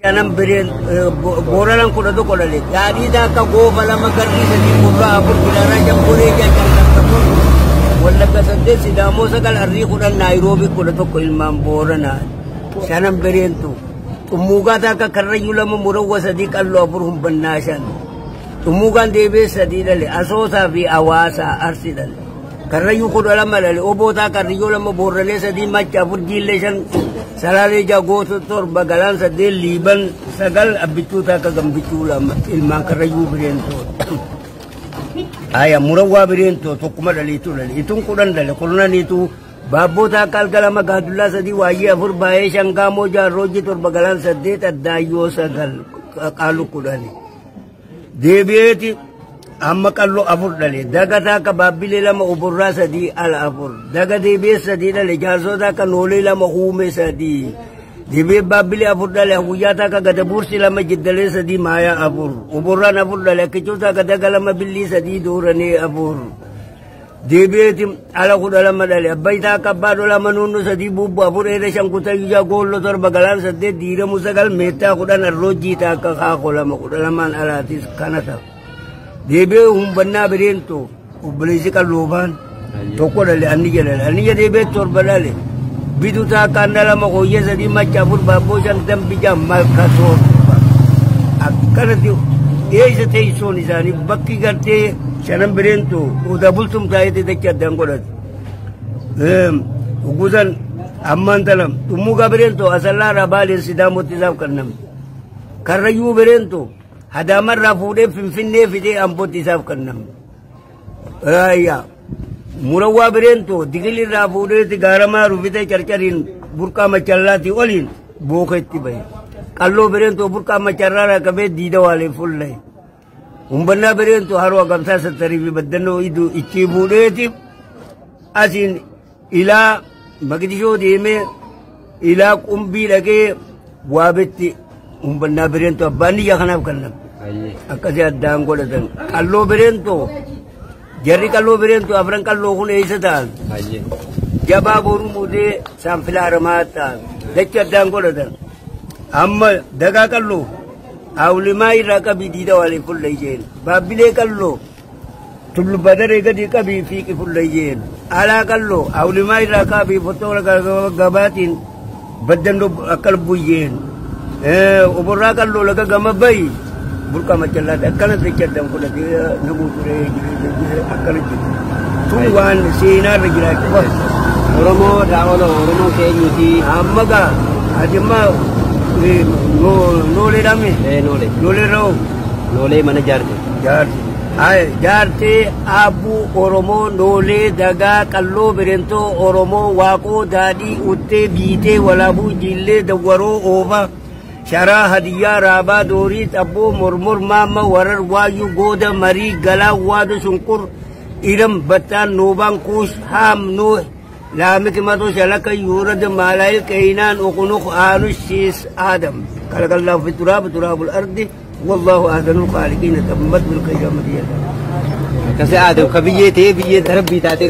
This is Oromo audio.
Shanan bireen booranan 11 dhale. Daadhii akka goofa 2 garrii 3 gurraa 4 gilaaraa jamboree 6 5 Wallagga 8 Sidaamoo 9 Arrii 10 Naayiroobii 11 ilmaan booranaa. Shanan bireentu. Xummuugaa akka karrayyuu 2 murawwa 3 qalloo 4 humbannaa 5. Xummuugaan deebee 3 dhale. Asoosaa fi Hawaasaa Arsii dhale. Karrayyuu 12 dhale. Obootaa karriyyoo 2 boorralee 3 macha 4 jiillee 5 Salaalee 6 goota 7 galaan 8 liiban 9 abbichuu takka gambichuu 2 ilmaan karrayyuu bireentoo. Aya murawwaa bireentoo tokkuma dhaliitu dhale. Ituun 10 dhale. Kurnaniitu baabboota akka alga 2 gaadullaa 3 waayyee 4 baay'ee 5 gaamoo 6 roojii 7 galaan 8 addaayyoo 9 qaalu 10. Deebi'eeti amma qalloo 4 dhale. Dagataa akka baabbilee 2 oborraa 3 ala 4. Daga deebi'ee 3 dhale. Jaarsota akka noolee 2 huume 3. Deebi'ee baabbilee 4 dhale. Guyyaa takka gada buursi 2 jiddalee 3 maayaa 4. Oborraan 4 dhale. Akkichoota akka daga 2 billii 3 dooranee 4. Deebi'eeti ala 12 dhale. Abbayitaa akka abbaa 2 nuunnu 3 buubbu 4 eeda 5 kutayyuu goolloo 7 galaan 8 diiramu 9 meettaa 10 arroojjii takka kaakoo 2 12 alaatis kana ta'a. Deebi'ee humbannaa bireentoo obboleessi qalloofaan tokko dhale anni jedhale. Anni deebi'ee 7 dhale. Bituu takka anna 2 hooyyee 3 macha 4 baabboo 5 dambi 6 malka 7. Akkanatti eessa teessoon isaanii bakki gartee shanan bireentoo odaa bultum taa'eeti dacha addaan godhate. Gusan ammaan talam xummuugaa bireentoo asallaarraa baaleen sidaamotti isaaf kenname. Karrayyuu bireentoo Hadaamarraa fuudhee Finfinnee fidee Ambootti isaaf kenname. Ayyaa murawwaa bireentoo digilirraa fuudheeti gaaramaa rufitee carcariin burqaa machallaatii oliin booketti bahe. Qalloo bireentoo burqaa macharraa qabee diida waalee fullaye. Humbannaa bireentoo haroo agamsaa sattarii fi baddannoo iduu ichi fuudheeti asiin ilaa Maqdishoo deemee ilaa qumbii dhaqee waabetti humbannaa bireentoo abbaan niyya kanaaf kenname. Akkasii addaan godhatan. Qalloo bireentoo jarri qalloo bireentoo afran qalloo kun eessa ta'an? Jabaa boruu muudee saanfilaa aramaa ta'an. Dacha addaan godhatan. Amma dagaa qalloo awlimaa irraa qabii diida waliin fulla isheen. Baabbilee qalloo tullu badaree gadi qabii fiiqi fulla isheen. Alaa qalloo awlimaa irraa qabii fottoora gabaatiin baddandoo akka lubbuu isheen. Oborraa qalloo laga gama bayi burqaa machallaatti akkana dacha addaan godhatee namuu turee akkana jiru. Tun waan seenaarra jiraachuu qabu. Oromoo daawwala Oromoo keenyuti. Amma gaa ati amma noolee dhame. Noolee. Noolee ra'u. Noolee mana jaarte. Jaarte. Jaartee aabbuu Oromoo noolee dagaa qalloo bireentoo Oromoo waaqoo daadhii uttee biitee walaabuu jiillee dawwaroo oofa. Sharaa hadiyyaa raabaa doorii xabboo mormor maama warar waayyuu gooda marii galaa waadu shunqur iram battaan noobaan kuush haam nuuh laamik mato shalaka yuurad maalaayil qeynaan uqunuk aanush siis aadam kalaqallaahu fi turaab turaabul ardi wallaahu ahsanul khaaliqiina tammat bil qiyaamati. Akkasii aadam ka biyyee ta'ee biyyee darabbii taatee.